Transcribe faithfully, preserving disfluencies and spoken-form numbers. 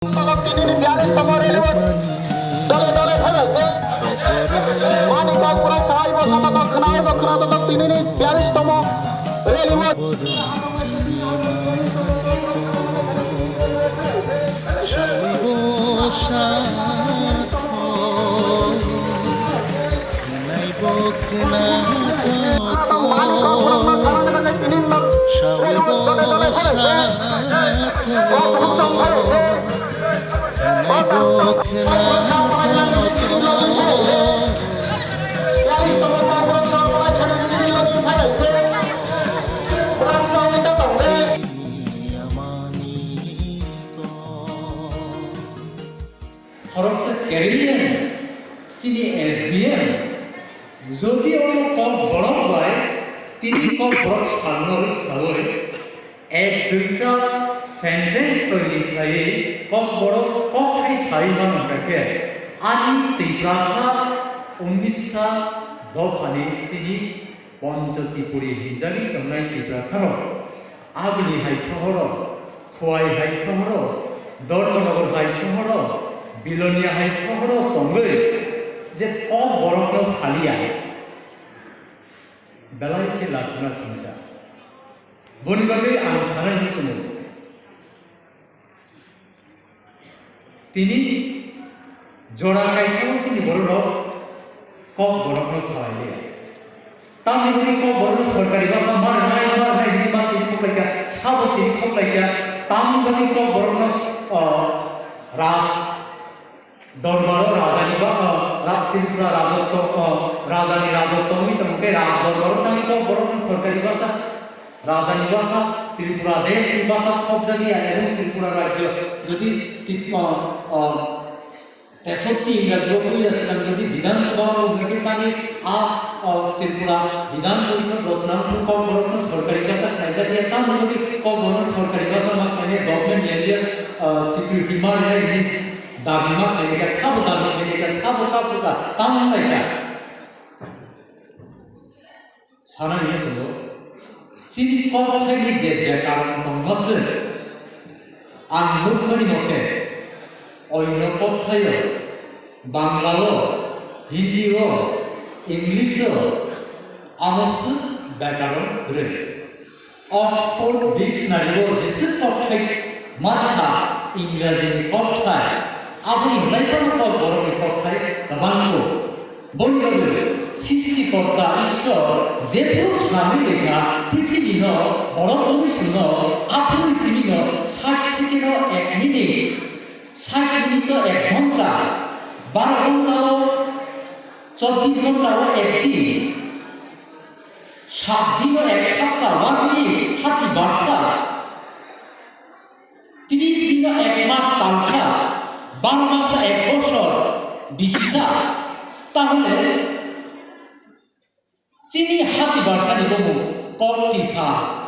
Tinini biyallish tomo rally o dole dole phaibaikhe Manikpur sahaibo khata khnaobo khnato tinini biyallish tomo rally o Khoroksa Keralian chini S D M, jodi o Kokborok bai tini Kokborok salno rwksaui ek duita sentence toiri khlaiwi Kokborok kokthai sai mano, hwnkhe ani Tiprasa unnish ta dophani chini Panchotipuri hinjagwi tongnai Tiprasarok Aguli hai sohoro, Khowai hai sohoro, Dharmanagar hai sohoro, Bilonia hai sohoro tongwi je Kokborokno saliya, belai khe lachima singsa. Boni bagwi ang sanai muchungo. Tini jora kaisa o chini bororok Kokborokno salai liya. Tamni bagwi Kokborokno sorkari basa ma rwnai, ma rwnai hwnwi ma chiri khoklaikha, sabo chiri khoklaikha. Tamni bagwi Kokborokno, o, raj dorbaro rajani ba, o, ra-, Tripura rajotto, o, rajani rajotto wngwi tongkhe raj dorbaro tangwi Kokborokno sorkari basa Rajani basa, Tripura desh ni basa khobjakya, ebong Tripura rajyo jodi tip-, ah, ah, tesotti Ingraji o puila swkang jodi Bidhan Sabha o wngkhe tani a, ah, Tripura Bidhan Porishod rosna wngkhe Kokborokno sorkari basa khlaijakya, tamoni bagwi Kokborokno sorkari basa ma khlainai, government language, ah, security ma rwnai hwnwi dabi ma khlainai kha, sabo dabi khlainai kha, sabo kasu kha, tamo wng lai kha. Sanani muchungo, chini kokthaini je bekaron tongma se, ang nukmani mote, oino kokthaio, Banglao, Hindio, Englishio, amo se bekaron kwrwi. Oxford Dictionary-o jeswk kokthai mankha, Ingrajini kokthai, aboni hwnlaiphano Kokborokni kokthai kwbangkuk. Boni bagwi Srishtikorta Ishwar jephuru swnamwi rwkha prithibino, borok wngwi chwngno aphuruni simino sait second-o ek minute, sait minute-o ek ghonta, baro ghonta-o, chobbish ghonta-o ek din, sat dino ek sapta, one week, hati barsa, tris dino ek mas, talsa, baro masa, ek bosor, bisisa, tahole chini hati barsani bumung kok tisa.